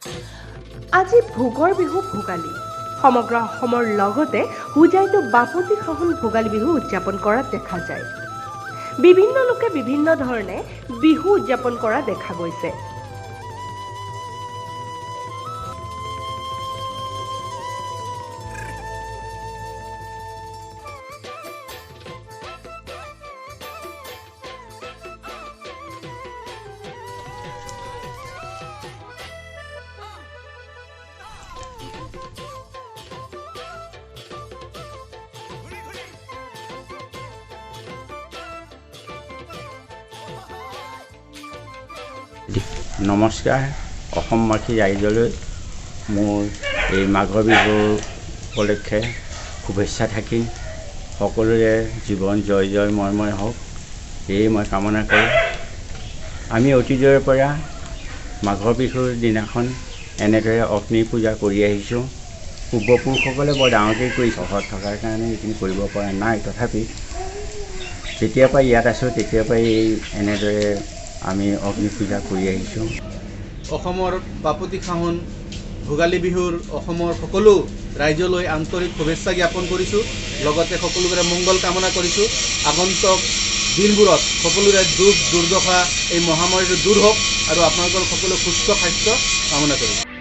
আজি ভোগৰ বিহু ভোগালী। সমগ্ৰ অসমৰ লগতে হোজাইতো বাপতি সাহোন ভোগালী বিহু উদযাপন কৰা দেখা যায়। বিভিন্ন লোকে বিভিন্ন ধৰণে বিহু উদযাপন কৰা দেখা গৈছে। নমস্কাৰ, অসমবাসী ৰাইজলৈ মোৰ এই মাঘৰ বিহুৰ উপলক্ষে শুভেচ্ছা থাকিল। সকলোৰে জীৱন জয় জয় ময়ময় হওক, এয়ে মই কামনা কৰোঁ। আমি অতীজৰে পৰা মাঘৰ বিহুৰ দিনাখন এনেদৰে অগ্নি পূজা কৰি আহিছোঁ। পূৰ্বপুৰুষসকলে বৰ ডাঙৰকৈ কৰি চহৰত থকাৰ কাৰণে এইখিনি কৰিব পৰা নাই, তথাপি যেতিয়াৰ পৰা ইয়াত আছোঁ তেতিয়াৰ পৰাই এই এনেদৰে আমি অগ্নি পূজা কৰি আহিছোঁ। অসমৰ বাপতি সাহোন ভোগালী বিহুৰ অসমৰ সকলো ৰাইজলৈ আন্তৰিক শুভেচ্ছা জ্ঞাপন কৰিছোঁ, লগতে সকলোৰে মংগল কামনা কৰিছোঁ। আগন্তুক দিনবোৰত সকলোৰে দুখ দুৰ্দশা এই মহামাৰীটো দূৰ হওক আৰু আপোনালোকৰ সকলো সুস্থ স্বাস্থ্য কামনা কৰিছোঁ।